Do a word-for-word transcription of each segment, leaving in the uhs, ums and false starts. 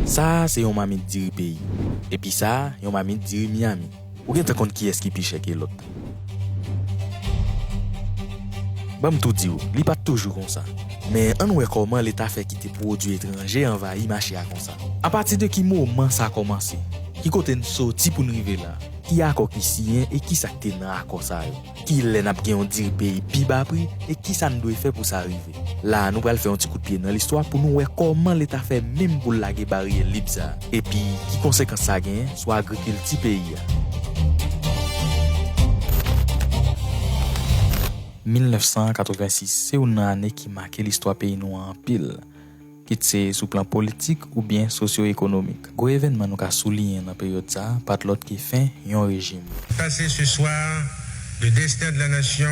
Sa a se yon mamit diri peyi. Epi sa a, yon mamit diri Miami. Ou gentan konn kiyès ki pi chè ke lòt. Ban m tou di w, li pa t toujou konsa. Men ann wè kòman Leta fè kite pwodui etranje anvayi mache a konsa. Apati de ki moman sa kòmanse? Ki kote n soti pou n rive la? Ki akò ki siyen e kisa k te nan akò sa yo? Kilè n ap gen yon diri peyi pi ba pri e kisa n dwe fè pou sa rive? La a, nou pral fè yon ti kout pye nan listwa pou nou wè kòman Leta fè menm pou l lage baryè lib sa a, epi ki konsekans sa genyen sou agrikilti peyi a. Mil nèf san katrevensis se youn nan ane ki make listwa peyi nou an anpil, kit se sou plan politik oubyen sosyo-ekonomik. Gwo evènman nou ka souliyen nan peryòd sa a pa t lòt ke fen yon rejim. Passé ce soir, le destin de la nation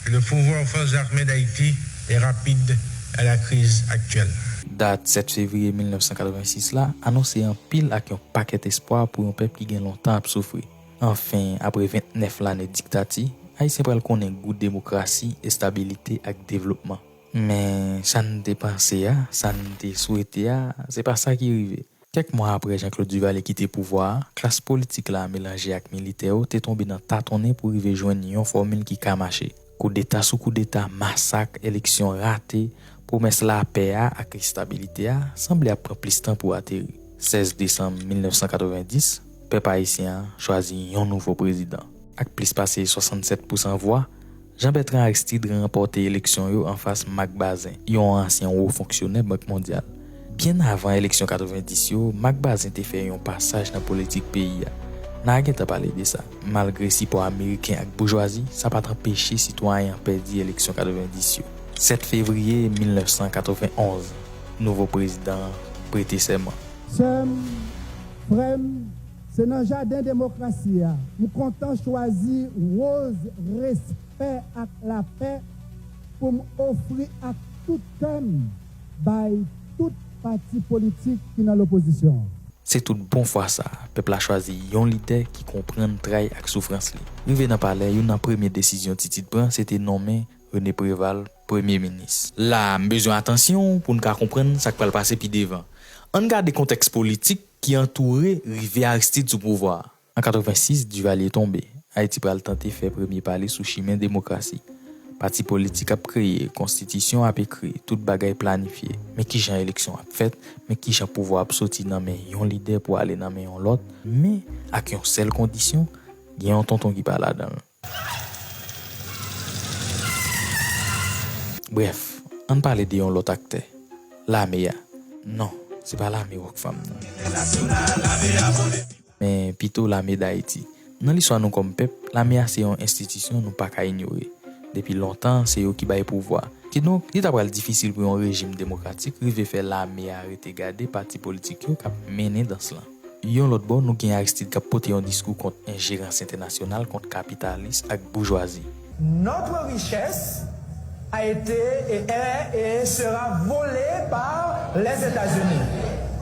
et le pouvoir aux forces armées d'Haïti est rapide à la crise actuelle. Dat sèt fevriye mil nèf san katrevensis la anonse anpil ak yon pakèt espwa pou yon pèp ki gen lontan ap soufri. Anfen, apre vennèf lane diktati, Ayisyen pral konnen gou demokrasi, estabilite ak devlopman. Men, sa n te panse a, sa n te swete a, se pa sa ki rive. Kèk mwa apre Jean-Claude Duvalier kite pouvwa a, klas politik la melanje ak militè yo te tonbe nan tatonnen pou rive jwenn yon fòmil ki ka mache. Koudeta sou koudeta, masak, eleksyon rate, pwomès lapè a ak estabilite a sanble ap pran plis tan pou ateri. Sèz desanm mil nèf san katrevenndis, pèp ayisyen an chwazi yon nouvo prezidan. Ak plis pase swasannsèt pousan vwa, Jean Bertrand Aristide ranpòte eleksyon yo anfas Marc Bazin, yon ansyen wo fonksyonè Bank Mondyal. Byen avan eleksyon katrevenndis yo, Marc Bazin te fè yon pasaj nan politik peyi a. N a gentan pale de sa. Malgre sipò ameriken ak boujwazi, sa pa t anpeche sitwayen an pèdi eleksyon katrevenndis yo. Sèt fevriye mil nèf san katrevenn onz, nouvo prezidan an prete sèman. Sè m, frè m, se nan jaden demokrasi a m kontan chwazi woz respè ak lapè pou m ofri ak tout kè m bay tout pati politik ki nan lopozisyon an. Se tout bon fwa sa, pèp la chwazi yon lidè ki konprann tray ak soufrans li. Rive nan palè, youn nan premye desizyon Titid pran, se te nonmen René Préval premye minis. La a, m bezwen atansyon w pou n ka konprann sa k pral pase pi devan. Ann gade kontèks politik ki antoure rive Aristide sou pouvwa a. An katrevensis, Duvalier tonbe. Ayiti pral tante fè premye pa li sou chimen demokrasi. Pati politik ap kreye, konstitisyon ap ekri, tout bagay planifye. Men kijan eleksyon ap fèt, men kijan pouvwa ap soti nan men yon lidè pou ale nan men yon lòt, men ak yon sèl kondisyon, gen yon tonton ki pa ladan l. Brèf, ann pale de yon lòt aktè, lame a. Non, se pa lame Rockfam nan. Men pito lame Dayiti. Nan listwa nou kòm pèp, lame a se yon enstitisyon nou pa ka inyore. Depi lontan, se yo ki bay pouvwa. Kidonk, li ta pral difisil pou yon rejim demokratik rive fè lame a rete gade pati politik yo k ap mennen dans lan. Yon lòt bò, nou gen Aristide k ap pote yon diskou kont enjerans entènasyonal, kont kapitalis ak boujwazi. Notre richesse a été et est et sera volée par les États-Unis.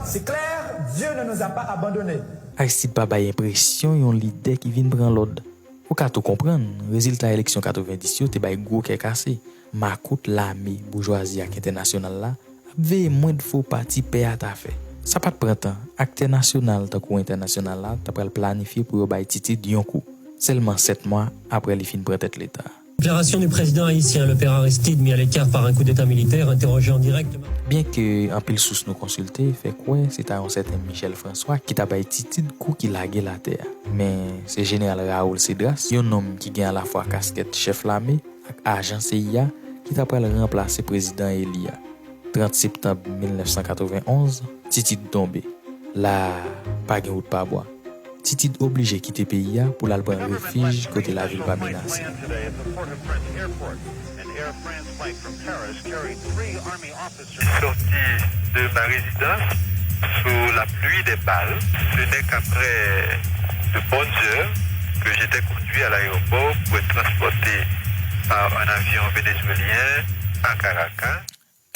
C'est clair, Dieu ne nous a pas abandonnés. Aristide pa bay enpresyon yon lidè ki vin pran lòd. Ou ka tou konprann, rezilta eleksyon katrevenndis yo te bay gwo kè kase. Makout lame, boujwazi ak entènasyonal la ap veye mwenn fo pa ti pè a ta fè. Sa pa t pran tan, aktè nasyonal tankou entènasyonal la ta pral planifye pou yo bay Titid yon kou, sèlman sèt mwa apre li fin pran tèt Leta. Déclaration du président haïtien, le père Aristide, mis à l'écart par un coup d'État militaire, interrogé en direct. Byenke anpil sous nou konsilte fè kwè se ta yon sèten Michel François ki ta bay Titid kou ki lage l atè a, men se jeneral Raoul Cédras, yon nonm ki gen alafwa kaskèt chèf lame ak ajan C I A, ki ta pral ranplase prezidan eli a. Trant septanm mil nèf san katrevenn onz, Titid tonbe. La a, pa gen wout pa bwa. Titid oblije kite peyi a pou l al pran refij kote lavi l pa menase. Soti de ma rezidans sous la pluie des balles, ce n'est qu'après de bonnes heures que j'étais conduit à l'aéroport pour être transporté par un avion vénézuélien à Caracas.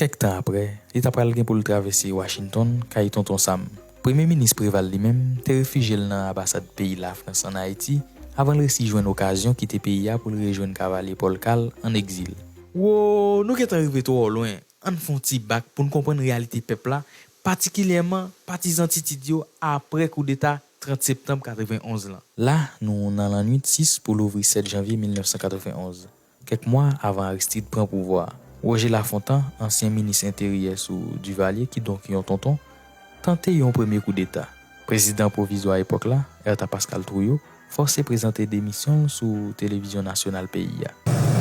Kèk tan apre, li ta pral gen pou l travèse Washington, kay Tonton Sam. Premye Minis Préval li menm te refijye l nan anbasad peyi Lafrans ann Ayiti avan l resi jwenn okazyon kite peyi a pou l rejwenn kavalye Paul Carle ann egzil. Wo, nou gentan rive twò lwen. Ann fè yon ti bak pou n konprann reyalite pèp la, patikilyèman patizan Titid yo apre koudeta trant septanm katrevenonz lan. La, nou nan lannwit sis pou louvri sèt janvye mil nèf san katrevenonz, kèk mwa avan Aristide pran pouvwa a. Roger Lafontant, ansyen minis enteryè sou Duvalier, kidonk yon tonton, tante yon premye koudeta. Prezidan pwovizwa epòk la, Ertha Pascal Trouillot, fòse prezante demisyon l sou televizyon nasyonal peyi a.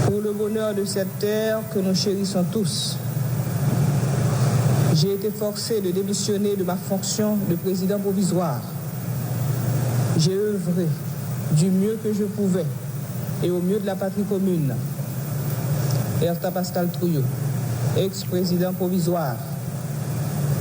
Pour le bonheur de cette terre que nous chérissons tous, j'ai été forcé de démissionner de ma fonction de président provisoire. J'ai œuvré du mieux que je pouvais et au mieux de la patrie commune. Ertha Pascal Trouillot, ex-président provisoire,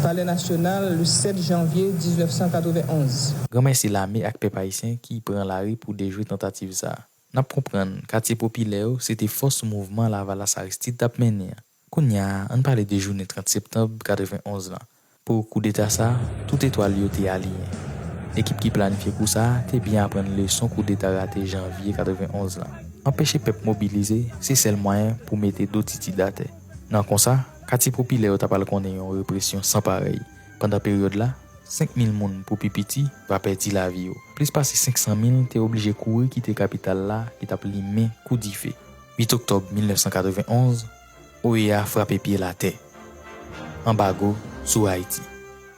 Palais National, le sept janvier dix-neuf cent quatre-vingt-onze. Granmèsi lame ak pèp ayisyen ki pran lari pou dejwe tantativ sa a. N ap konprann, katye popilè yo se te fòs mouvman Lavalas Aristide t ap mennen an. Kounye a, ann pale de jounen trant septanm katrevenonz lan. Pou koudeta sa a, tout etwal yo te aliyen. Ekip ki planifye kou sa a te byen aprann leson koudeta rate janvye katrevenonz lan. Anpeche pèp mobilize, se sèl mwayen pou mete do Titid atè. Nan konsa, katye popilè yo ta pral konnen yon represyon san parèy. Pandan peryòd la, senk mil moun pou pi piti va pèdi lavi yo. Plis pase senk san mil te oblije kouri kite kapital la ki t ap limen kou dife. Uit oktòb mil nèf san katrevenonz, O E A frape pye l atè. Anbago sou Ayiti.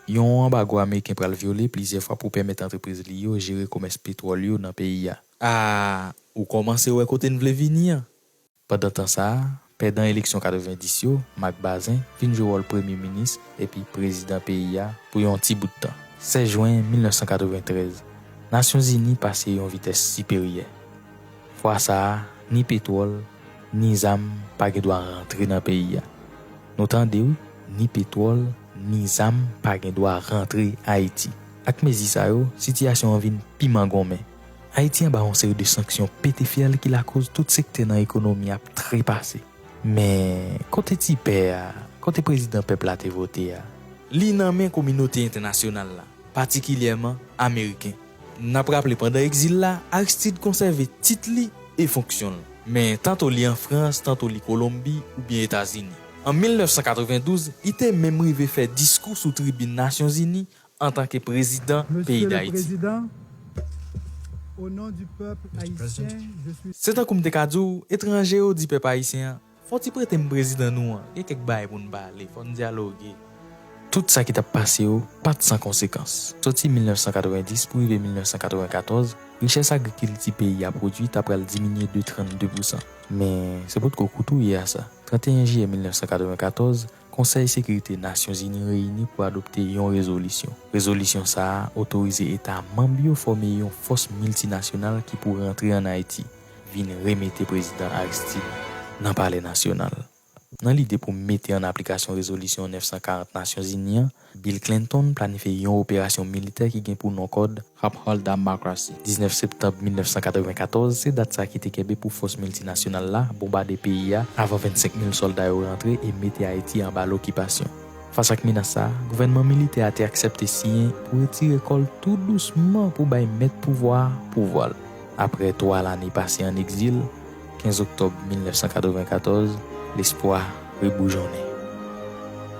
Yon anbago ameriken pral vyole plizyè fwa pou pèmèt antrepriz li yo jere komès petwòl yo nan peyi a. A, ou kòmanse wè kote n vle vini an. Pandan tan sa a, pèdan eleksyon katrevendis yo, Marc Bazin, vin jwe wòl premye minis epi prezidan peyi a pou yon ti bout tan. Sèz jen mil nèf san katreventrèz, Nasyonzini pase yon vitès siperyè. Fwa sa a, ni petwòl, ni zam pa gen dwa rantre nan peyi a. Nou tande wi, ni petwòl, ni zam pa gen dwa rantre Ayiti. Ak mezi sa yo, sitiyasyon an vin pi mangonmen. Ayiti anba yon seri de sanksyon pete fyèl ki lakoz tout sektè nan ekonomi ap trepase. Men, kote ti pè a? Kote prezidan pèp la te vote a? Li nan men kominote entènasyonal la, patikilyèman ameriken. N ap raple pandan egzil la, Aristide konsève tit li e fonksyon l. Men, tanto li an Frans, tanto li Kolonbi oubyen Etazini. An mil nèf san katrevendouz, li te menm rive fè diskou sou tribin Nasyonzini antanke prezidan peyi Dayiti. Se tankou m te ka di w, etranje yo di pèp ayisyen an, fò w ti prete m prezidan nou an, gen kèk bagay pou n pale, fò n dyaloge. Tout sa ki t ap pase yo pa t san konsekans. Soti mil nèf san katrevendis pou rive mil nèf san katreventokatòz, richès agrikilti peyi a pwodui ta pral diminye de trannde pousan. Men, se potko kou touye a sa. Tranteyen jiyè mil nèf san katreventokatòz, Konsèy Sekirite Nasyonzini reyini pou adopte yon rezolisyon. Rezolisyon sa a otorize eta manm yo fòme yon fòs miltinasyonal ki pou rantre ann Ayiti, vin remete prezidan Aristide nan Palè Nasyonal. Nan lide pou mete ann aplikasyon rezolisyon nèf san karant Nasyonzini an, Bill Clinton planifye yon operasyon militè ki gen pou non kòd Uphold Democracy. Diznèf septanm mil nèf san katrevenkatòz, se dat sa ki te kenbe pou fòs miltinasyonal la bonbade peyi a avan vennsenk mil sòlda yo rantre e mete Ayiti anba lokipasyon. Fas ak menas sa a, gouvènman militè a te aksepte siyen pou retire kò l tou dousman pou bay mèt pouvwa a pouvwa l. Apre twa lane pase ann egzil, kenz oktòb mil nèf san katrevenkatòz, lespwa reboujonnen.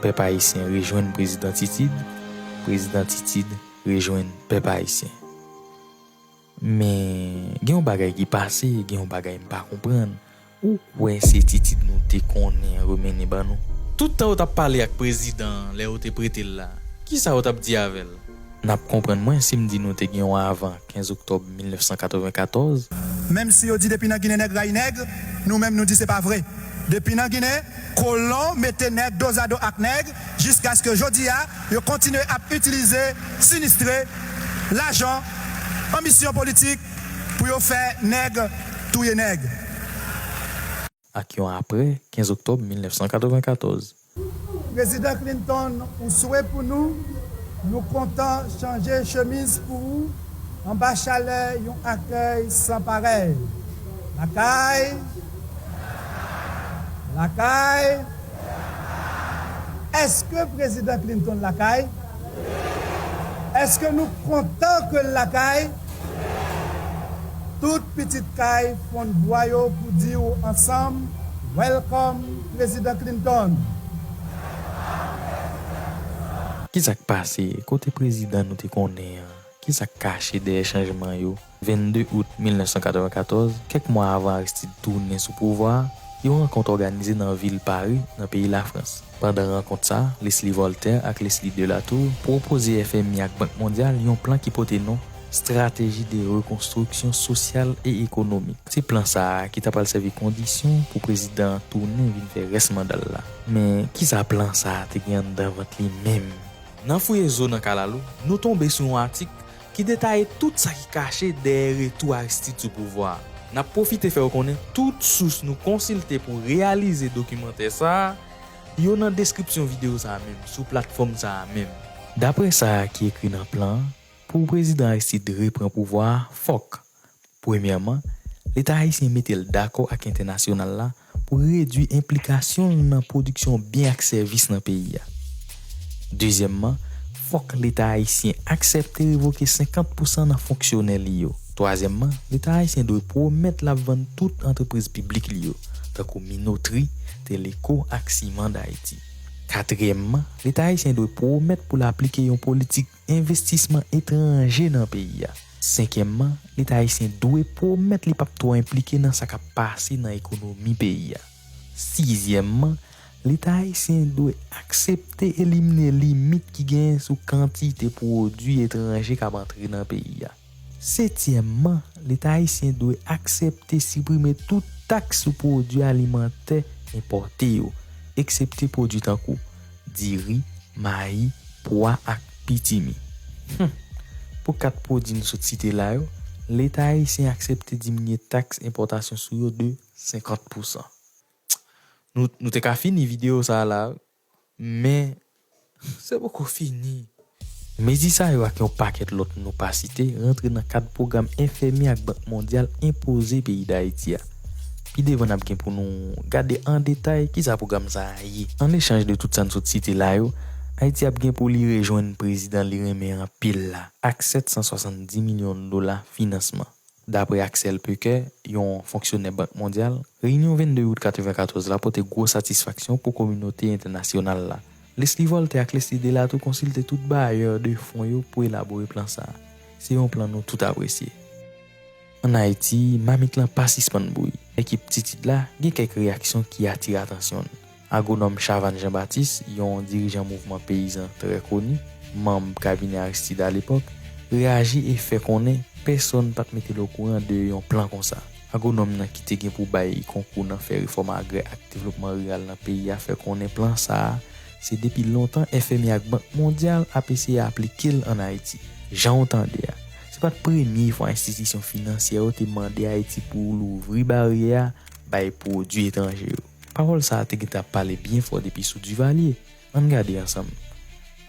Pèp ayisyen rejwenn Prezidan Titid, Prezidan Titid rejwenn pèp ayisyen. Men, gen yon bagay ki pase, gen yon bagay m pa konprann. Ou kwè se Titid nou te konnen an yo mennen ban nou? Tout tan yo t ap pale ak prezidan an lè yo te prete l la, kisa yo t ap di avè l? N ap konprann mwen si m di nou te gen yon avan kenz oktòb mil nèf san katrevenkatòz. Menm si yo di depi nan Ginen nèg rayi nèg, nou menm nou di se pa vre. Depi nan Ginen, kolon mete nèg dozado ak nèg, jiskaske jodi a, yo kontinye ap itilize sinistre, lajan, anbisyon politik pou yo fè nèg touye nèg. Ak yon apre kenz oktòb mil nèf san katrevenkatòz. Prezidan Clinton, ou swe pou nou, nou kontan chanje chemiz pou ou anba chalè yon akèy san parèy. Lakay, lakay. Èske Prezidan Clinton lakay? Èske nou kontan ke l lakay? Tout pitit kay Fon Bwa yo pou di w ansanm, Welcome, Prezidan Clinton! Kisa k pase? Kote prezidan nou te konnen an? Kisa k kache dèyè chanjman yo? Vennde out mil nèf san katrevenkatòz, kèk mwa avan Aristide tounen sou pouvwa a, yon rankont òganize nan vil Pari, nan peyi Lafrans. Pandan rankont sa a, Leslie Voltaire ak Leslie Delatour pwopoze F M I ak Bank Mondyal yon plan ki pote non Stratégie de reconstruction sociale et économique. Se plan sa a ki ta pral sèvi kondisyon pou prezidan an tounen vin fè rès manda l la. Men, kisa plan sa a te gen anndan vant li menm? Nan Fouye Zo nan Kalalou, nou tonbe sou yon atik ki detaye tout sa ki kache dèyè retou Aristide sou pouvwa a. N ap pwofite fè w konnen tout sous nou konsilte pou reyalize dokimantè sa a, yo nan deskripsyon videyo sa a menm, sou platfòm sa a menm. Daprè sa ki ekri nan plan an, pou prezidan Aristide repran pouvwa a, fòk, premyèman, Leta ayisyen mete l dakò ak entènasyonal la pou redui enplikasyon l nan pwodiksyon byen ak sèvis nan peyi a. Dezyèmman, fòk Leta ayisyen aksepte revoke senkant pousan nan fonksyonè li yo. Twazyèmman, Leta ayisyen dwe pwomèt l ap vann tout antrepriz piblik li yo, tankou minotri, teleko ak siman Dayiti. Katriyèmman, Leta ayisyen dwe pwomèt pou l aplike yon politik envestisman etranje nan peyi a. Senkyèmman, Leta ayisyen dwe pwomèt li p ap twò enplike nan sa k ap pase nan ekonomi peyi a. Sizyèmman, Leta ayisyen dwe aksepte elimine limit ki genyen sou kantite pwodui etranje k ap antre nan peyi a. Setyèmman, Leta ayisyen dwe aksepte siprime tout taks sou pwodui alimantè enpòte yo, eksepte pwodui tankou diri, mayi, pwa ak pitimi. Hum. Pou kat pwodui n sot site la yo, Leta ayisyen aksepte diminye taks enpòtasyon sou yo de senkant pousan. Nou, nou te ka fini videyo sa a la, men se poko fini. Mezi sa yo ak yon pakèt lòt nou pa site rantre nan kad pwogram F M I ak Bank Mondyal enpoze peyi Dayiti a. Pi devan n ap gen pou nou gade an detay kisa pwogram sa a ye. An echanj de tout sa n sot site la yo, Ayiti ap gen pou li rejwenn prezidan li renmen anpil la ak sèt san swasanndis milyon dola finansman. Daprè Axel Pecker, yon fonksyonè Bank Mondyal, reyinyon vennde out katrevenkatòz la pote gwo satisfaksyon pou kominote entènasyonal la. Leslie Voltaire ak Leslie Delatour konsilte tout bayè de fon yo pou elabore plan sa a. Se yon plan nou tout apresye. Ann Ayiti, mamit lan pa sispann bouyi. Ekip Titid la gen kèk reyaksyon ki atire atansyon n. Agwonòm Chavannes Jean Baptiste, yon dirijan mouvman peyizan trè koni, manm kabinè Aristide alepòk, reyaji e fè konnen pèsonn pa t mete l okouran de yon plan konsa. Agwonòm nan ki te gen pou bay konkou nan fè refòm agrè ak devlopman riral nan peyi a fè konnen plan sa a, se depi lontan F M I ak Bank Mondyal ap eseye aplike l ann Ayiti. Jan w tande a, se pa t premye fwa enstitisyon finansyè yo te mande Ayiti pou louvri baryè a bay pwodui etranje yo. Pawòl sa a te gentan ap pale byen fò depi sou Duvalier. Ann gade ansanm.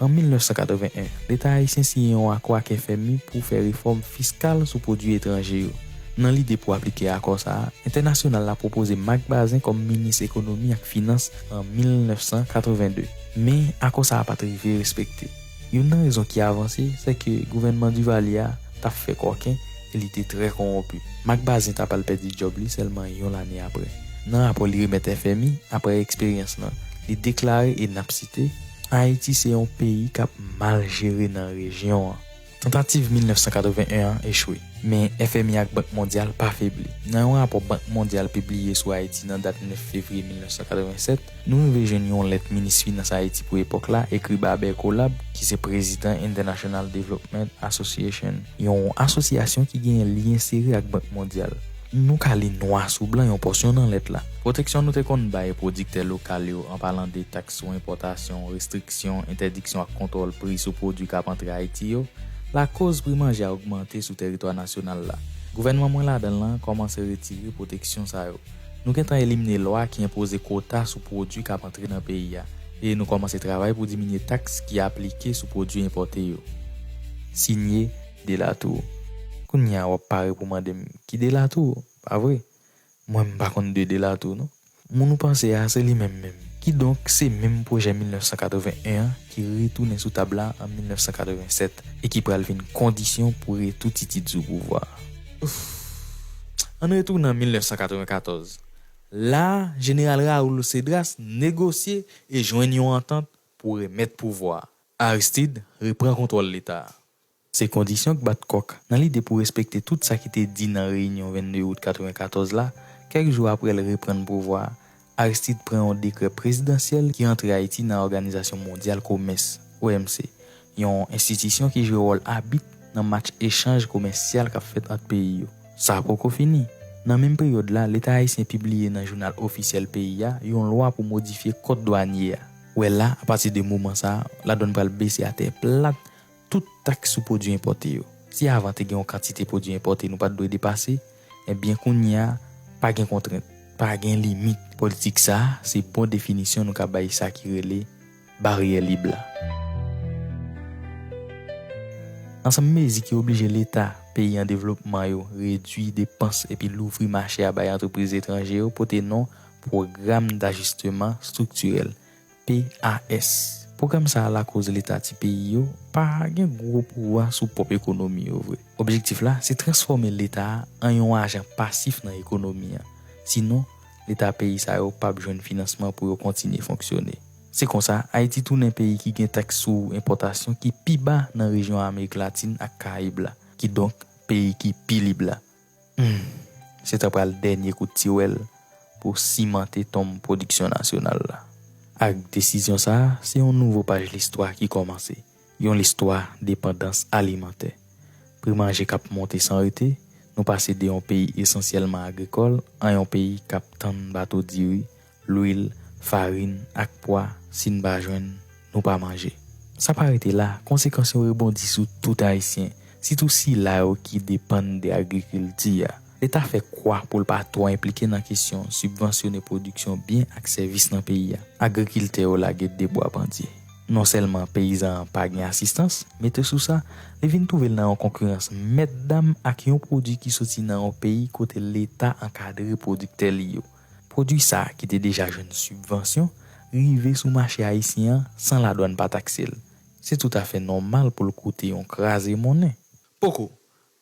An mil nèf san katreven en, Leta ayisyen siyen yon akò ak F M I pou fè refòm fiskal sou pwodui etranje yo. Nan lide pou aplike akò sa a, entènasyonal la pwopoze Marc Bazin kòm minis ekonomi ak finans an mil nèf san katreven de. Men, akò sa a pa t rive respekte. Youn nan rezon ki avanse, se ke gouvènman Duvalier a t ap fè kòken e li te trè kowonpi. Marc Bazin ta pral pèdi djòb li sèlman yon lane apre. Nan rapò li remèt F M I, apre eksperyans lan, li deklare, e n ap site, Ayiti se yon peyi k ap mal jere nan rejyon an. Tantativ mil nèf san katreven en an echwe, men F M I ak Bank Mondyal pa febli. Nan yon rapò Bank Mondyal pibliye sou Ayiti nan dat nèf fevriye mil nèf san katreven sèt, nou rive jwenn yon lèt minis finans Ayiti pou epòk la ekri ba Bercolab, ki se prezidan International Development Association, yon asosyasyon ki genyen lyen sere ak Bank Mondyal. Nou ka li nwa sou blan yon pòsyon nan lèt la. Pwoteksyon nou te konn bay pwodiktè lokal yo, an palan de taks sou enpòtasyon, restriksyon, entèdiksyon ak kontwòl pri sou pwodui k ap antre Ayiti yo, lakoz pri manje a ogmante sou tèritwa nasyonal la. Gouvènman mwen ladan l lan kòmanse retire pwoteksyon sa yo. Nou gentan elimine lwa ki enpoze kwota sou pwodui k ap antre nan peyi a, e nou kòmanse travay pou diminye taks ki aplike sou pwodui enpòte yo. Sinye, Delatour. Kounye a w ap pare pou mande m ki Delatour, pa vre? Mwen m pa konn de Delatour non. Moun ou panse a se li menm menm. Kidonk, se menm pwojè mil nèf san katreven en an ki retounen sou tab la an mil nèf san katreven sèt e ki pral vin kondisyon pou retou Titid sou pouvwa a. Ann retounen an mil nèf san katreven katòz. La a, Jeneral Raoul Cédras negosye e jwenn yon antant pou remèt pouvwa a. Aristide repran kontwòl Leta a. Se kondisyon k bat kòk nan lide pou respekte tout sa ki te di nan reyinyon vennde out katrevenkatòz la, kèk jou apre l reprann pouvwa a, Aristide pran yon dekrè prezidansyèl ki antre Ayiti nan Òganizasyon Mondyal Komès, O M C, yon enstitisyon ki jwe wòl abit nan match echanj komèsyal k ap fèt ant peyi yo. Sa poko fini. Nan menm peryòd la, Leta ayisyen pibliye nan jounal ofisyèl peyi a yon lwa pou modifye kòd dwanye a. Wè la, apati de moman sa a, ladwàn pral bese atè plat tout taks sou pwodui enpòte yo. Si avan te gen yon kantite pwodui enpòte nou pa t dwe depase, ebyen kounye a, pa gen kontrent, pa gen limit. Politik sa a, se bon definisyon nou ka bay sa ki rele baryè lib la. Ansanm mezi ki oblije Leta, peyi an devlopman yo, redui depans epi louvri mache a bay antrepriz etranje yo pote non Pwogram Dajisteman Estriktirèl, P A S. Pwogram sa a lakoz Leta ti peyi yo pa gen gwo pouvwa sou pwòp ekonomi yo vre. Objektif la se transfòme Leta a an yon ajan pasif nan ekonomi an. Sinon, Leta peyi sa yo p ap jwenn finansman pou yo kontinye fonksyone. Se konsa, Ayiti tounen peyi ki gen taks sou enpòtasyon ki pi ba nan rejyon Amerik Latin ak Karayib la, kidonk peyi ki pi lib la. Hmm, se ta pral dènye kout tiwèl pou simante tonm pwodiksyon nasyonal la. Ak desizyon sa a, se yon nouvo paj listwa ki kòmanse, yon listwa depandans alimantè. Pri manje k ap monte san rete, nou pase de yon peyi esansyèlman agrikòl a yon peyi k ap tann bato diri, lwil, farin ak pwa, si n pa jwenn, nou pa manje. Sa pa rete la, konsekans yo rebondi sou tout Ayisyen, sitou sila yo ki depann de agrikilti a. Leta fè kwa pou l pa twò enplike nan kesyon sibvansyone pwodiksyon byen ak sèvis nan peyi a. Agrikiltè yo lage debwa pandye. Non sèlman peyizan an pa gen asistans, mete sou sa, li vin twouve l nan yon konkirans mèt dam ak yon pwodui ki soti nan yon peyi kote Leta ankadre pwodiktè li yo. Pwodui sa a ki te deja jwenn sibvansyon rive sou mache ayisyen an san ladwàn pa takse l. Se toutafè nòmal pou l koute yon kraze monnen. Poko,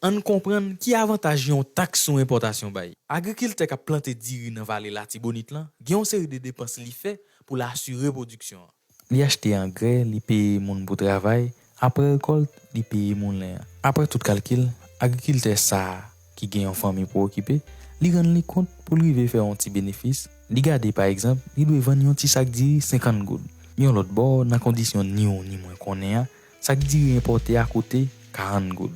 ann konprann ki avantaj yon taks sou enpòtasyon bay. Agrikiltè k ap plante diri nan vale Latibonit lan gen yon seri de depans li fè pou l asire pwodiksyon an. Li achte angrè, li peye moun pou travay, apre rekòlt, li peye moulen an. Apre tout kalkil, agrikiltè sa a ki gen yon fanmi pou okipe, li rann li kont pou l rive fè yon ti benefis. Li gade, pa egzanp, li dwe vann yon ti sak diri senkant goud. Yon lòt bò, nan kondisyon ni ou ni mwen konnen an, sak diri enpòte a koute karant goud.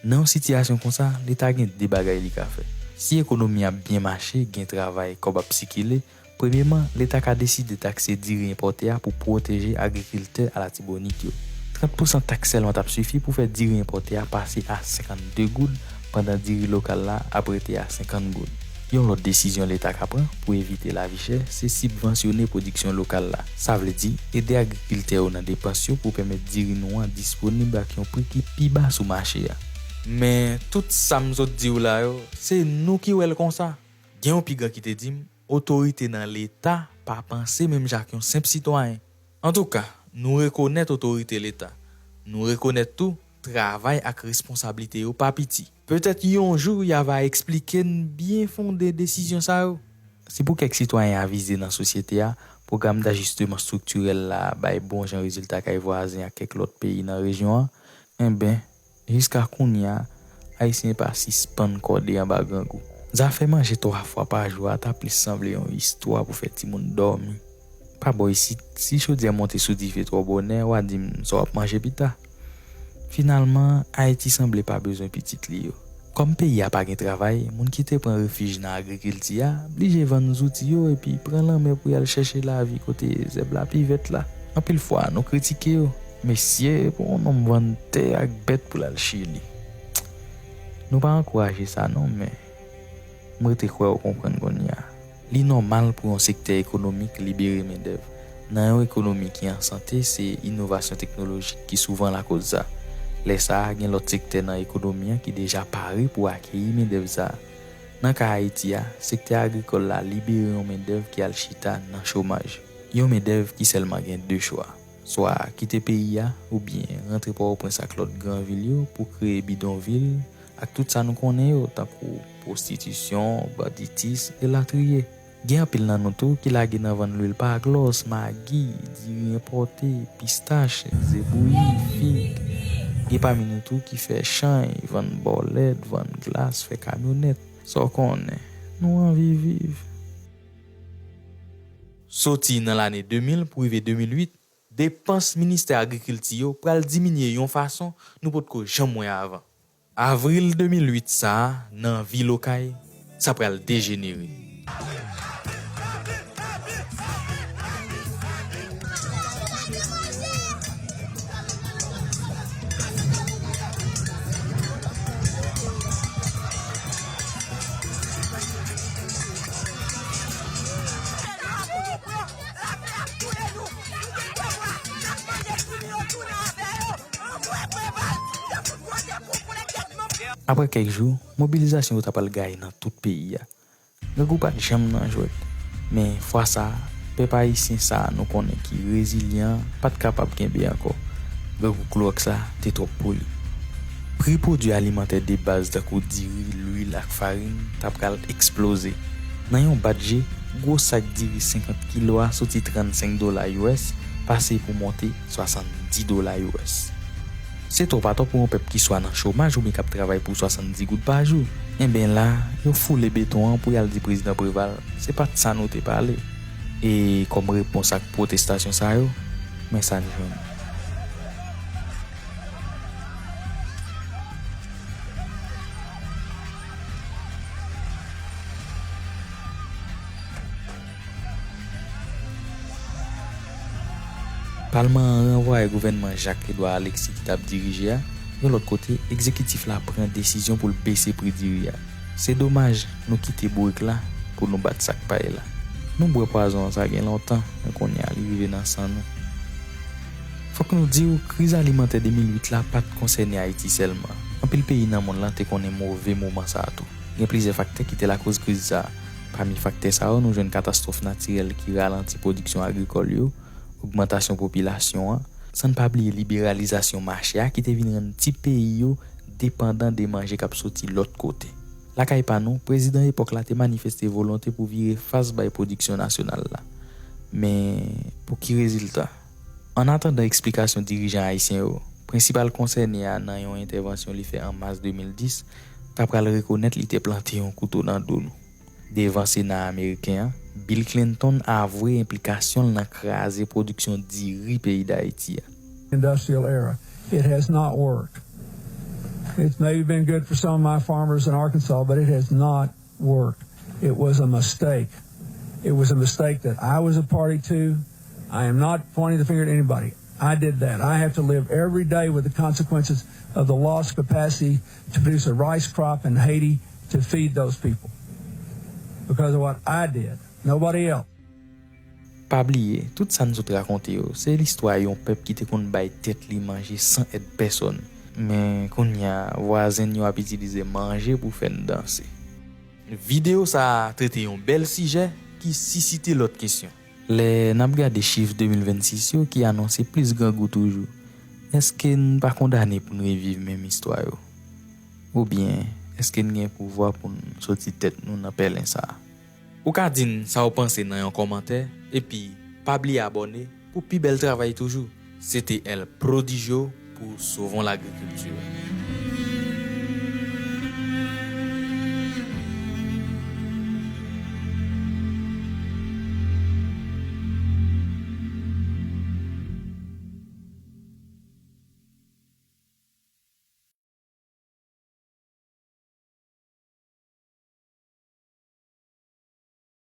Nan yon sitiyasyon konsa, Leta gen de bagay li ka fè. Si ekonomi ap byen mache, gen travay, kòb ap sikile, premyeman, Leta ka deside takse diri enpòte a pou pwoteje agrikiltè Alatibonit yo. Trant pousan taks sèlman t ap sifi pou fè diri enpòte a pase a senkant de goud, pandan diri lokal la ap rete a senkant goud. Yon lòt desizyon Leta ka pran pou evite lavi chè, se sibvansyone pwodiksyon lokal la. Sa vle di, ede agrikiltè yo nan depans yo pou pèmèt diri nou an disponib ak yon pri ki pi ba sou mache a. Men, tout sa m sot di w la yo, se nou ki wè l konsa. Gen yon pigan ki te di m, otorite nan Leta pa panse menm jan ak yon senp sitwayen. Antouka, nou rekonèt otorite Leta. Nou rekonèt tou, travay ak responsablite yo pa piti. Petèt yon jou, y a va eksplike n byen fonde desizyon sa yo. Si pou kèk sitwayen avize nan sosyete a, pwogram dajisteman estriktirèl la bay bon jan rezilta kay vwazen ak kèk lòt peyi nan rejyon an, enben, jiska kounye a, Ayisyen pa sispann kòde anba grangou. Zafè manje twa fwa pa jou a ta plis sanble yon istwa pou fè timoun dòmi. Pa bò isit, si chodyè monte sou dife twò bonè, w a di m sa w ap manje pita. Finalman, Ayiti sanble pa bezwen pitit li yo. Kòm peyi a pa gen travay, moun ki te pran refij nan agrikilti a blije vann zouti yo epi pran lanmè pou y al chèche lavi kote zèb la pi vèt la. Anpil fwa, nou kritike yo. Mesye, pou yon nonm vann tè ak bèt pou l al Chili. Nou pa ankouraje sa non, men m rete kwè w konprann kounye a. Li nòmal pou yon sektè ekonomik libere mendèv. Nan yon ekonomi ki an sante, se inovasyon teknolojik ki souvan lakoz sa. Lè sa a, gen lòt sektè nan ekonomi an ki deja pare pou akeyi mendèv sa a. Nan ka Ayiti a, sektè agrikòl la libere yon mendèv ki al chita nan chomaj. Yon mendèv ki sèlman gen de chwa, swa kite peyi a oubyen rantre Pòtoprens ak lòt gran vil yo pou kreye bidonvil ak tout sa nou konnen yo, tankou pwostitisyon, banditis, elatriye. Gen anpil nan nou tou ki lage nan vann lwil pa glòs, magi, diri enpòte, pistach, ze bouyi, fig. Gen pami nou tou ki fè chany, vann bòlèt, vann glas, fè kamyonèt. Sa w konnen, nou anvi viv. Soti nan lane de mil pou rive de mil uit, depans Ministè Agrikilti yo pral diminye yon fason nou potko janm wè avan. Avril de mil uit sa a, nan vil Okay, sa pral dejenere. Apre kèk jou, mobilizasyon yo ta pral gaye nan tout peyi a. Grangou pa t janm nan jwèt. Men fwa sa a, pèp ayisyen sa a nou konnen ki rezilyan an pa t kapab kenbe ankò. Grangou klowòks la te twòp pou li. Pri pwodui alimantè de baz tankou diri, lwil ak farin ta pral eksploze. Nan yon bat je, gwo sak diri senkant kilo a soti trannsenk dola U S pase pou monte swasanndis dola U S. Se twòp atò pou yon pèp ki swa nan chomaj oubyen k ap travay pou swasanndis goud pa jou. Enben la, yo foule beton an pou y al di Prezidan Préval se pa t sa nou te pale. E kòm repons ak pwotestasyon sa yo, men sa n jwenn. Palman an ranvwaye gouvènman Jacques Edouard Alexis ki t ap dirije a. Yon lòt kote, egzekitif la pran desizyon pou l bese pri diri a. Se domaj nou kite bourik la pou nou bat sak pay la. Nou bwè pwazon an sa gen lontan, men kounye a li rive nan san nou. Fòk nou di w, kriz alimantè de mil uit la pa t konsène Ayiti sèlman. Anpil peyi nan monn lan te konnen move moman sa a tou. Gen plizyè faktè ki te lakoz kriz sa a. Pami faktè sa yo, nou jwenn katastwòf natirèl ki ralanti pwodiksyon agrikòl yo, ogmantasyon popilasyon an, san n pa bliye liberalizasyon mache a ki te vin rann ti peyi yo depandan de manje k ap soti lòt kote. Lakay pa nou, prezidan epòk la te manifeste volonte pou vire fas bay pwodiksyon nasyonal la. Men, pou ki rezilta? Annatandan eksplikasyon dirijan ayisyen yo, prensipal konsène a nan yon entèvansyon li fè an mas de mil dis, ta pral rekonèt li te plante yon kouto nan do nou. Devan Sena ameriken an, Bill Clinton avwe enplikasyon l nan kraze pwodiksyon diri peyi Dayiti a. Industrial era. It has not worked. It's maybe been good for some of my farmers in Arkansas, but it has not worked. It was a mistake. It was a mistake that I was a party to. I am not pointing the finger at anybody. I did that. I have to live every day with the consequences of the lost capacity to produce a rice crop in Haiti to feed those people because of what I did, nobody else. Pa bliye, tout sa n sot rakonte yo, se listwa yon pèp ki te konn bay tèt li manje san èd pèsòn. Men kounye a, vwazen n yo ap itilize manje pou fè n danse. Videyo sa a trete yon bèl sijè ki sisite lòt kesyon. Lè n ap gade chif de mil vennsis yo ki anonse plis grangou toujou, èske n pa kondane pou n reviv menm istwa yo? Oubyen, èske n gen pouvwa pou n soti tèt nou nan pèlen sa a? Ou ka di n sa w panse nan yon kòmantè, epi pa bliye abòne pou pi bèl travay toujou. Se te El Prodigio pou Sauvons l'agriculture.